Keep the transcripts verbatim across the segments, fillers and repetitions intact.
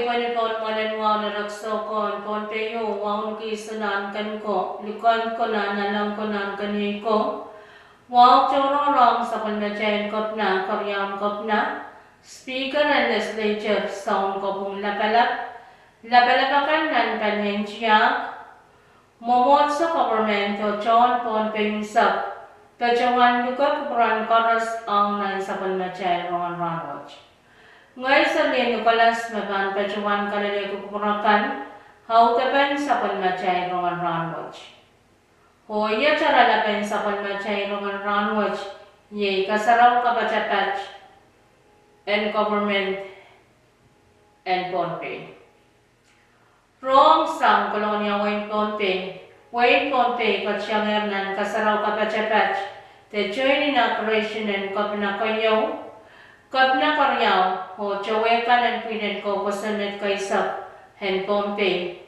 Pwehn pohn mwoalen wahu en erekiso ko en Pohnpei oh wahu en kihsang nahnken ko, likou ko, nanleng ko, nahnken iei ko, wahu tohrohr ong sapwellimatail Kepina, Keriaun Kepina, Speaker en Legislature, Sounkopwung Lapalap, lapalap akan nan pali en tiahk, mwomwohdiso, government oh tohn Pohnpei unsek, patohwan luke kupwuren koaros ong nan sapwellimatail rongen rahnwet. Ngehi Serlin Nicholas me pahn patohwan kalelehki kupwur akan, audepen sapwellimatail rongen rahnwet. Oh iet oaralapen sapwellimatail rongen rahnwet iei kasarawi kapatapat en government en Pohnpei. Rong sang Kolonia wehin Pohnpei, wehin Pohnpei ketiengehr nan kasarawi kapatapat de tohn inauguration en Kepina keieu, Kepina keriau oh towe kan en pwihn en kovkoso met keisek en Pohnpei,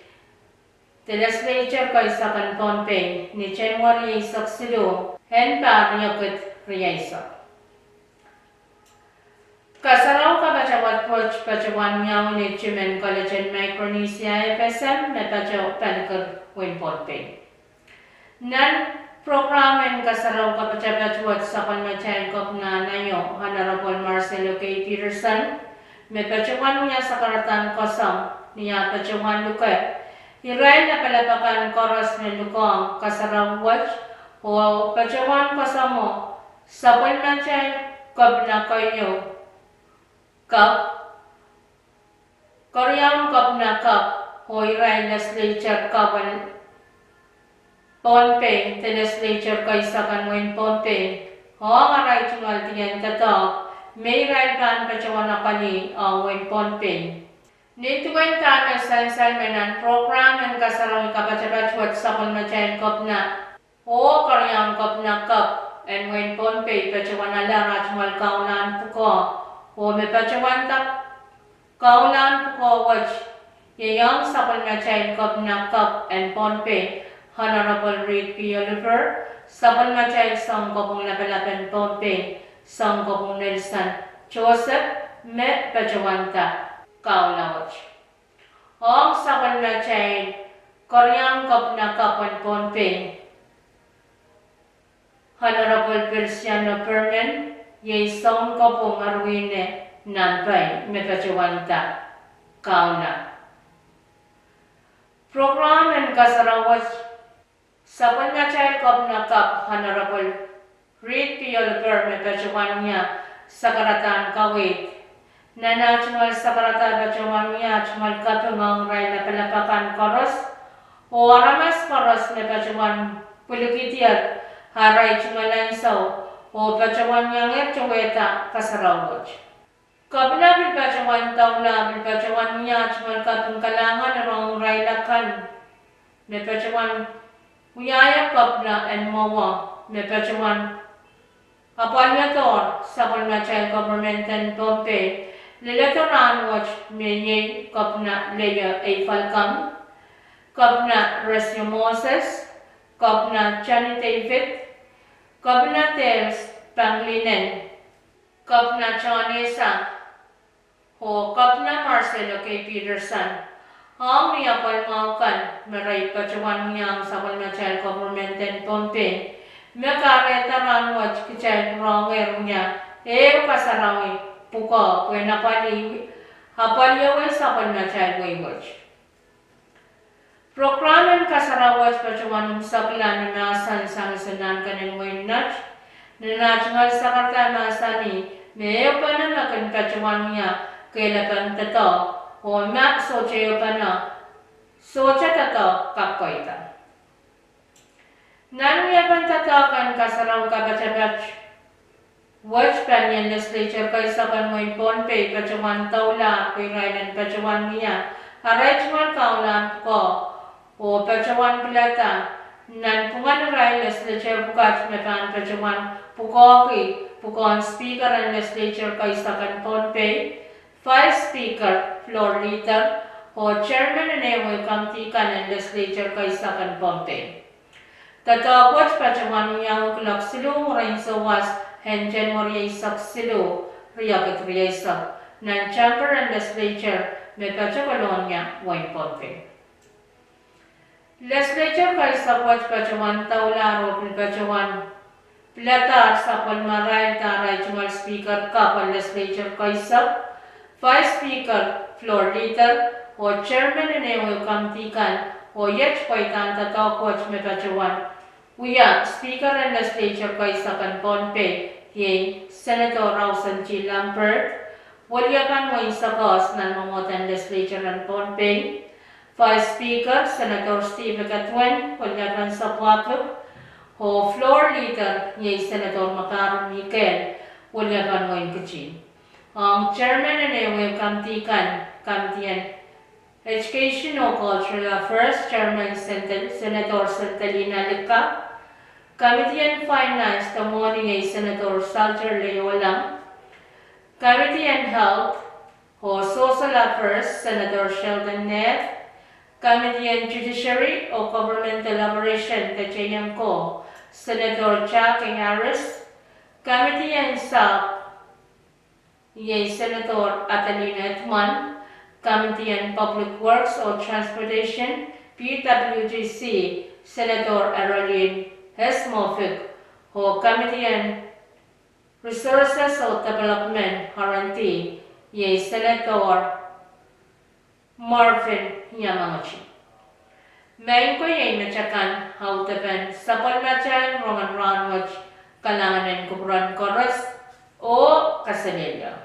de Legislature keisek en Pohnpei, ni January eisek siluh, en pahr riekid rieisek. Kasarawi kapatapat wet patohwan wiawi ni timen College en Micronesia, FSM, me pato Palikir, wehin Pohnpei. Nan prokram en kasarawi kapatapat wet sapwellimatail Kepina Naio, Honorable Marcelo K. Peterson, me patohwan wia sakaradahn koasoam ni ah patohwan luke irail lapalap akan koaros me lukohng kasarawi wet, oh patohwan koasoamwo sapwellimatail Kepina keieu, Kep, Keriaun Kepina Kep, oh irail legislature kapw en Pohnpei de legislature keisek en wehin Pohnpei, ong arail tungoal dihen doadoahk me irail pahn patohwan apwalih ong wehin Pohnpei. Ni duwen dahme sansal me nan prokram en kasarawi kapatapat wet sapwellimatail Kepina oh Keriaun Kepina Kep en wehin Pohnpei patohwan ale ara tungoal kaunlahn pwukoa, oh me patohwan da kaunlahn pwukoa wet iei ong sapwellimatail Kepina Kep en Pohnpei, Honorable Reed P. Oliver, sapwellimatail Sounkopwung Lapalap en Pohnpei, Sounkopwung Nelson Joseph, me patohwan da kaunla wet. Ong sapwellimatail Keriaun Kepina Kep en Pohnpei, Honorable Feliciano Perman, iei Sounkopwung Erwin Nampai, me patohwan da kaunla. Prokram en kasarawi wet sapwellimatail Kepina Kep, Honorable Reed P. Oliver, me patohwan wia sakaradahn kaweid. Nan ah tungoal sakarada patohwan wia tungoal kaping ong irail lapalap akan koaros oh aramas koaros me patohwan pwilikihdier arail tungoal ansou oh patohwan iangehr towehda kasarawi wet. Kepina pil patohwan doula, pil patohwan wia tungoal kaping kalahngan rong irail akan me patohwan wiahier Kepina en mwowe, me patohwan apwaliadohr sapwellimatail government en Pohnpei, leledo rahnwet me iei Kepina Leah A. Falkam, Kepina Resio Moses, Kepina Johnny David, Kepina Dales Pangilinan, Kepina John Esa, oh Kepina Marcelo K. Peterson, ong ni apwal mwahu kan me re patohwan wia ong sapwellimatail government en Pohnpei, me kahrehda rahnwet kitail rongehr wia ehu kasarawi pwukoa pwehn apwalih, apwaliawei sapwellimatail wehi wet. Prokram en kasarawi wet patohwan imwisekla ni mahsen sang iso nahnken en wehin Net. Nan ah tungoal sakarada mahsanih me ehupene me kin patohwan wia kehlapen doadoahk, oh ma sohte ehupene, sohte doadoahk kak pweida. Nan wiepen doadoahk en kasarawi kapatapat wet, palien legislature keisek en wehin Pohnpei patohwan doula pwe irail en patohwan wia arail tungoal kaunlahn pwukoa oh patohwan pilada nanpwungen irail legislature pwukat me pahn patohwan pwukoahki pwukoahn Speaker en legislature keisek en Pohnpei, Vice Speaker, Floor Leader, oh Chairman en ehu committee kan en legislature keisek en Pohnpei. Doadoahk wet patohwan wiawi kuloak siluh mwurin souwas en January eisek siluh, riekid rieisek, nan chamber en legislature me patoh Kolonia, wehin Pohnpei. Legislature kaisek wet patohwan doulahr oh pil patohwan piladahr sapwellime arail, arail tungoal Speaker kapw en Legislature kaisek, Vice Speaker, Floor Leader, oh Chairman en ehuehu committee kan, oh iet pweidahn doadoahk wet me patohwan wia Speaker en Legislature kaisek en Pohnpei, iei Senator Rowson T. Lambert, weliepen wehin Sokohs nan mwomwohden Legislature en Pohnpei, Vice Speaker, Senator Steve Eketwen, weliepen South Pacific, oh Floor Leader, iei Senator Makarim Mikel, weliepen wehin Kitti. Ong Chairman en ehuehu committee kan, committee en Education oh Cultural Affairs, Chairman Sent-, Senator Sentalina Lika, committee en Finance, Domwon, iei Senator Salter Leolang, committee en Health oh Social Affairs, Senator Sheldon Neth, committee en Judiciary oh Governmental Operation, Deteyengko, Senator Jack Harris, committee en Sahpw, iei Senator Adelina Edmon, committee en Public Works oh Transportation, P W T C, Senator Arolin S. Moffitt, oh committee en Resources oh Development, R and D, iei Senator Marvin Yamaguchi. Maing ko, iei metakan audepen sapwellimatail rongen rahnwet. Kalahngan en kupwuren koaros oh kaselehlie.